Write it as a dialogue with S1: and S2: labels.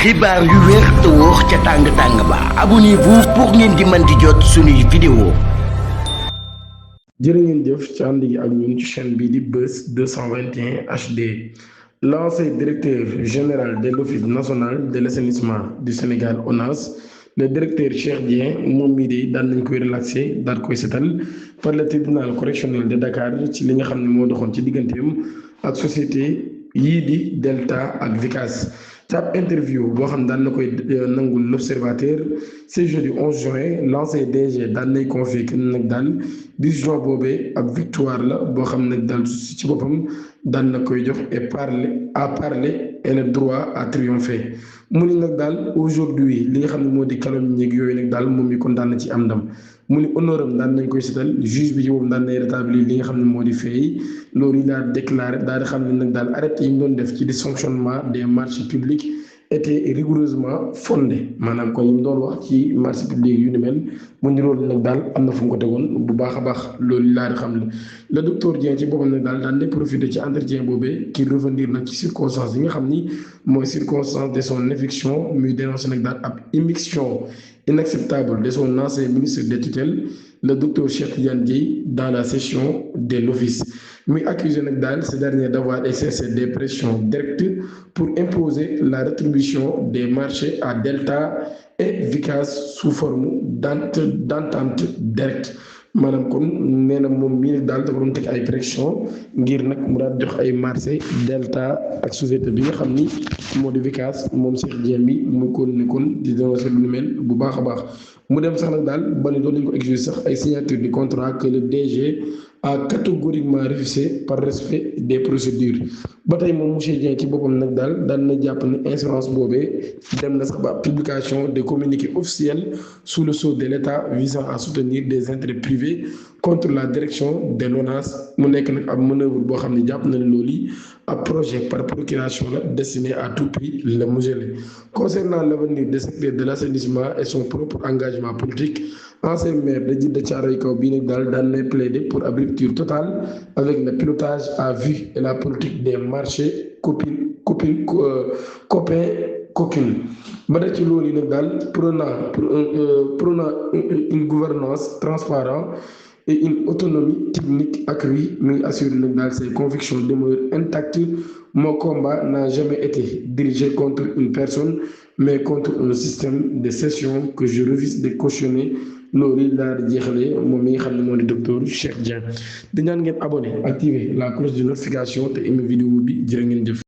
S1: xibaar yu wér te wóor ca tàng ba abonnez-vous pour ngeen di mën di jot suñuy vidéo.
S2: jërë ngeen jëf ci ànd gi ak ñun ci chaîne bii di Buzz 221 HD. L'ancien directeur général de l'Office national de l'assainissement du Sénégal ONAS, le directeur Cheikh Dieng moom mii de daan nañ koy relaxé daal koy setal par le tribunal correctionnel de Dakar ci li nga xam ne moo doxoon ci digganteem ak société yii di Delta ak Vicas. ci ab interview boo xam ne daan na koy nangul l'observateur ce jeudi 11 juin l'ancien DG daan nay confié que nag daal décision boobee ab victoire la boo xam nag daal ci boppam daan na koy jox et parler et le droit à triompher mu ni nag daal aujourd'hui li nga xam ne moo di calomnie yooyu nag daal moom mi kon daan na ci am ndam mu ni honneur am daan nañ koy setal juge bi ci boobu daan nay rétablir li nga xam ne moo di fay loolu yi daal déclaré daal di xam ne nag daal arrêté yi mu doon def ci dysfonctionnement des marchés publics était rigoureusement fondé maanaam kon yi mu doon wax ci marché public yu ni mel mu ni loolu nag daal am na fu mu ko tegoon bu baax a baax loolu laa di xam ne le docteur Dieng ci boppam nag daal daan lay profité ci entretien boobee ki revenir nag ci circonstances yi nga xam ni mooy circonstance de son éviction muy dénoncé nag daal ab immixtion inacceptable de son ancien ministre de tutelle le docteur Cheikh Tidiane Dièye dans la session de l'office muy accusé nag daal ce dernier d'avoir exercé des pressions directes pour imposer la rétribution des marchés à Delta et Vicas sous forme d'entente directe maanaam kon nee na moom mii nag daal dafa doon teg ay pression ngir nag mu daal jox ay marché Delta ak société bi nga xam ni moo di Vicas moom Cheikh Dieng bi mu kon ne kon di dénoncer lu mel bu baax a baax mu dem sax nag daal ba ne doon nañu ko exiger sax ay signature du contrat que le DG a catégoriquement refusé par respect des procédures ba tey moom monsieur Dieng ci boppam nag daal daan na jàpp ne insolence boobee dem na sax ba publication des communiqués officiels sous le sceau de l'État visant à soutenir des intérêts privés contre la direction de l'ONAS mu nekk nag ab manœuvre boo xam ne jàpp na ne loolu yi ab projet par procuration la destiné à tout prix le museler. Concernant l'avenir des secteurs de l'assainissement et son propre engagement politique, ancien maire de Djiddah Thiaroye Kao bii nag daal daan nay plaider pour ab rupture totale avec le pilotage à vue et la politique des marchés coquine ba da ci loolu yi nag daal prônant une gouvernance transparente et une autonomie technique accrue muy assurer nag daal ses convictions demeurent intactes. Mon combat n'a jamais été dirigé contre une personne mais contre un système de gestion que je refuse de cautionner loolu daal di jeexalee moom mi nga xam ne moo di docteur Cheikh Dieng di ñaan ngeen abonné activer la cloche de notification te aimé vidéo bi jërë ngeen jëf.